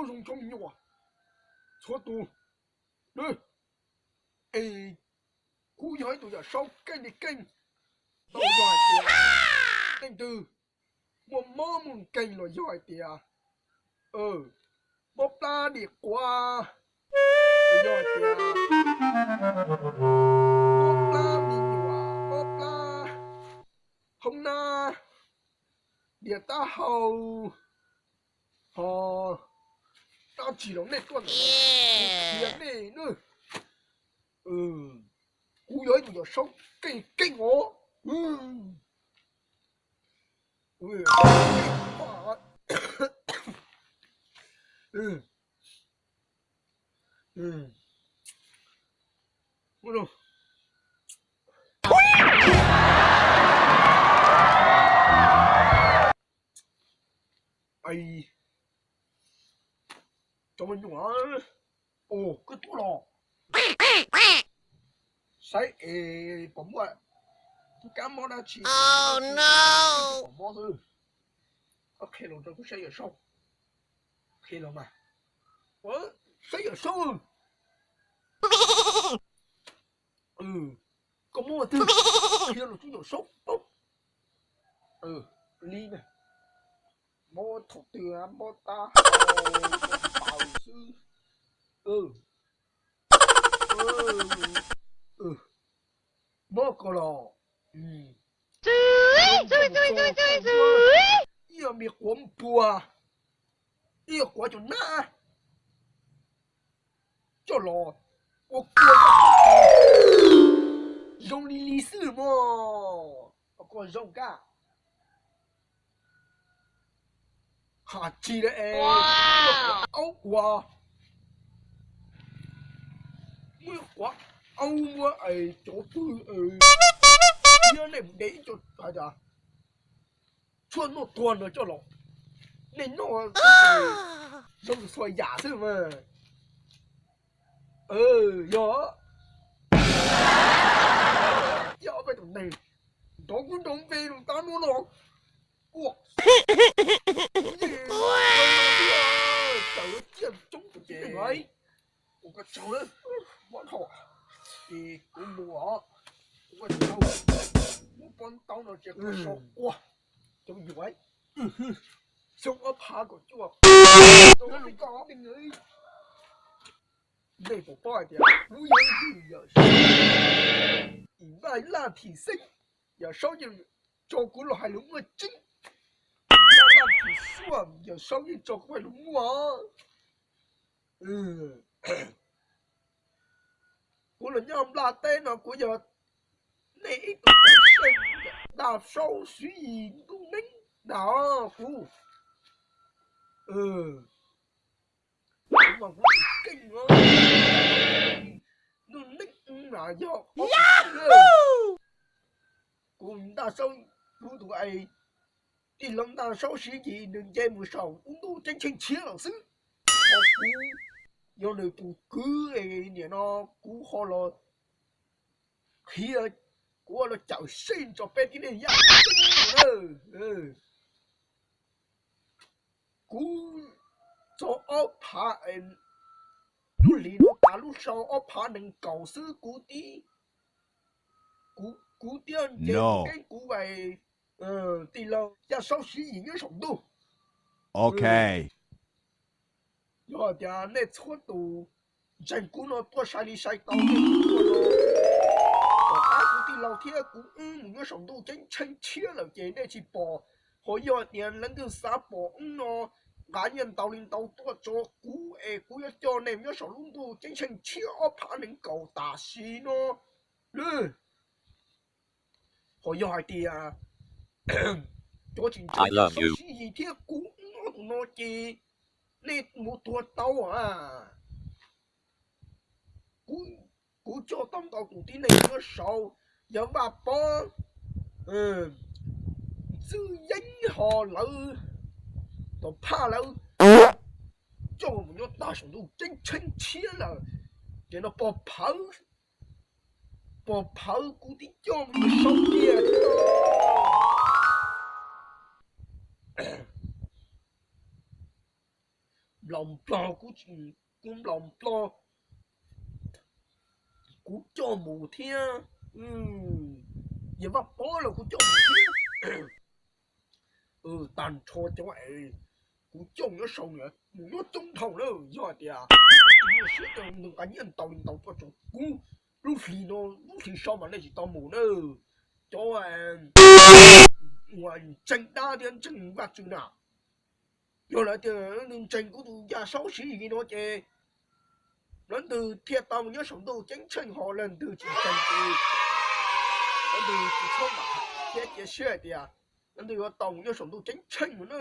Zoo tshaj me nyuam txhua tus. Es kuv yog ib tug Yawm Saub keej li keej, tau yog hais tias leej twg muaj mob muaj nkeeg los yog hais tias mob plab dim quav, yog hais tias mob plab me nyuam, mob plab hoob nab, dias taub hau, ho dab tsi los nej tuaj ntawm no, kuv qhia nej na. Kuv yog ib tug Yawm Saub keej keej os. Cov me nyuam, koj tuaj los saib es puas muaj kab mob dab tsi pom mob xwb. Koj qhia los rau kuv saib Yawm Saub. Qhia los mas. Saib Yawm Saub. Koj mob twg, qhia los rau Yawm Saub paub. Li mob thaum twg, mob taub hau, mob taw xwb. Mob ko los ib yog me quav npua, ib yog quav cov nab coj los ua kua, zoo li li xwb mog. Koj zoo kab. Hais tsis aub ua, muab quav aub muab cov pw, thiab nej mus de ib co hais tias tshuaj noj tuag no coj los, nej noj zoo txhua yam xwb mas. Yog ob peb tus neeg nrov kub nrov npe rau tab muab no, ua, tawm ciaj coob tus ces ua koj tsaug lawm, muab dhau, ces kuv mus os, ua tsaug, muab pob ntaub no cia koj so ua, cov me nyuam, xyoo ob phav kaum cuaj, nej puas paub hais tias kuv yog ib tug Yawm Saub, Vaj Laj Thim Xeeb, Yawm Saub yeej tso kuv los hais lus muaj tseeb, Vaj Laj Thim Suaj, Yawm Saub yeej tso kuv hais lus muaj. Kuv los nyob Nplaj teb no kuv yog nej ib tug Yawm Saub, Daj Saub Siv Yis Ntuj Neeb na kuv. Kuv mas kuv tsis keej, Ntuj Neeb mas yog kuv Daj Saub, kuv tus tij laug Daj Saub Siv Yis nws nce mus saum lub ntuj ceeb tsheej tshiab lawm xwb. Ho kuv yog nws tus kwv, nim no kuv ho los qhia, kuv los cawm seej tso peb tib neeg yaj ceeb na. Kuv txog ob phav, lub hlis no tas lub xyoo ob phav nees nkaum xwb kuv tib, kuv thiaj nce mus keeb kuv tij laug Yaj Saub Siv Yis nyob saum ntuj. Yog tias nej txhua tus ntseeg kuv no tuaj sai li sai tau, nej tuaj no, tom qab kuv tij laug thiab kuv wb mus nyob saum ntuj ceeb tsheej tshiab lawm ces nej tsis pom. Ho yog tias leej twg xav pom wb no, nqa nyiaj ntau li ntau tuaj tso kuv es kuv yuav coj nej nyob saum lub ntuj ceeb tsheej tshiab ob phav nees nkaum tam sim no. Ho yog hais tias cov tsis ntseeg Yaj Saub Siv Yis thiab kuv wb ob tug no ces nej mus tuag tau a. Kuv coj tau ntau tus tib neeg nyob saud, yog Vaj Pob, Ntxwj Yeeb ho lawv, Tom Phaj lawv coj mus nyob tag saum ntuj ceeb tsheej tshiab lawm. Ces no pog phawv, pog phawv kuv twb coj mus nyob saud tiag. Nplaus Nplog, kuv Nplaus Nplog, kuv coj mus thiab. Yawg Vaj Pov los kuv coj mus thiab. Tag nrho cov es kuv coj nyob saum no mus nyob coob dhau na. Yog hais tias tsis muaj siab ces nws nqa nyiaj ntau li ntau tuaj rau kuv, lub hlis no, lub hlis sau mas nej tsis tau mus na. Cov uas ntseeg dab thiab ntseeg Vaj Tswv na, yog lawv tias nws ntseeg kuv tus yaj saub Siv Yis no ces lawv ntawd thiaj tau mus nyob saum ntuj ceeb tsheej, ho leej twg tsis ntseeg ces lawv ntawd tsis txhob mam thiab cia siab hais tias lawv ntawd yuav tau mus nyob saum ntuj ceeb tsheej mus na.